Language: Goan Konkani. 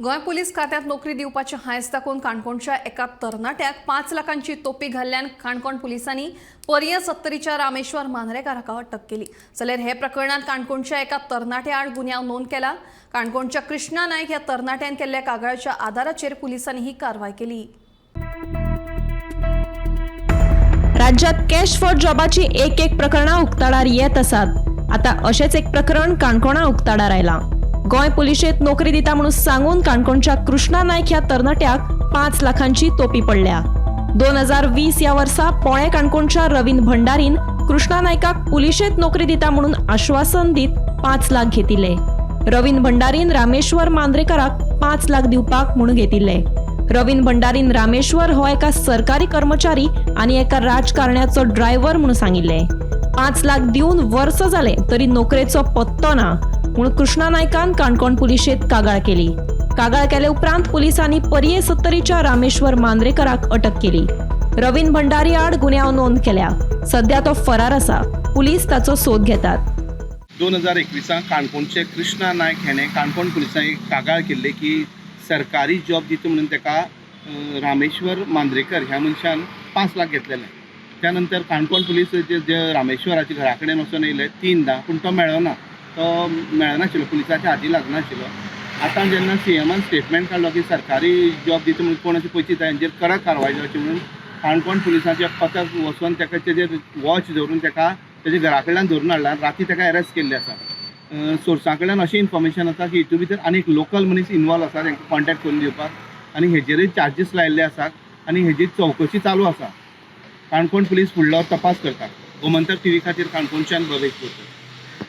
गोंय पुलीस खात्यांत नोकरी दिवपाचें हांयस दाखोवन काणकोणच्या एका तरणाट्याक 5 लाखांची तोपी घाल्ल्यान काणकोण पुलिसांनी पर्यें सत्तरीच्या रामेश्वर मांद्रेकार हाका अटक केली. जाल्यार हे प्रकरणांत काणकोणच्या एका तरणाट्या आड गुन्यांव नोंद केला. काणकोणच्या कृष्णा नायक ह्या तरणाट्यान केल्ल्या कागाळाच्या आदाराचेर पुलिसांनी ही कारवाय केली. राज्यात कॅश फॉर जॉबाची एक एक प्रकरणां उक्ताडार येत आसात. आतां अशेंच एक प्रकरण काणकोणा उक्ताडार आयलां. गोंय पुलिशेंत नोकरी दिता म्हणून सांगून काणकोणच्या कृष्णा नायक ह्या तरणाट्याक 5 लाखांची तोपी पडल्या. 2020 ह्या वर्सा पोळे काणकोणच्या रवींद्र भंडारीन कृष्णा नायकाक पुलिशेंत नोकरी दिता म्हणून आश्वासन दीत 5 लाख घेतिल्ले. रवींद्र भंडारीन रामेश्वर मांद्रेकराक 5 लाख दिवपाक म्हणून घेतिल्ले. रवींद्र भंडारीन रामेश्वर हो एका सरकारी कर्मचारी आनी एका राजकारण्याचो ड्रायव्हर म्हणून सांगिल्ले. 5 लाख दिवन वर्स जालें तरी नोकरेचो पत्तो ना म्हूण कृष्णा नायकान काणकोण पुलिशेंत कागाळ केली. कागाळ केले उपरांत पुलिसांनी पर्ये सत्तरीच्या रामेश्वर मांद्रेकराक अटक केली. रवींद्र भंडारी आड गुन्यांव नोंद केल्या. सध्या तो फरार आसा. पुलीस ताचो सोद घेतात. 2021 काणकोणचे कृष्णा नायक हेणें काणकोण पुलिसांक एक कागाळ केल्ली की सरकारी जॉब दिता म्हणून ताका रामेश्वर मांद्रेकर ह्या मनशान 5 लाख घेतलेले. त्या नंतर काणकोण पुलीस जे जे रामेश्वराच्या घरा कडेन वचून येयले तीनदां, पूण तो मेळना, तो मेळनाशिल्लो, पुलिसाच्या हाती लागनाशिल्लो. आतां जेन्ना सीएमान स्टेटमेंट काडलो की सरकारी जॉब दिता म्हणून कोण अशें पयशे दिता हेंचेर कडक कारवाय जावची म्हणून, काणकोण पुलिसाचें पथक वचून ताका तेजेर वॉच धरून ताका तेजे घरा कडल्यान धरून हाडला. राती ताका अरेस्ट केल्ले आसा. सोर्सा कडल्यान अशें इन्फॉर्मेशन आसा की हितून भितर आनी एक लोकल मनीस इनवॉल्व आसा. तांकां कॉन्टेक्ट करून दिवपाक आनी हेजेरय चार्जीस लायिल्ले आसात आनी हेजी चवकशी चालू आसा. काणकोण पुलीस फुडलो तपास करता. गोमंतक टीव्ही खातीर काणकोणच्यान भवेश बोरकर.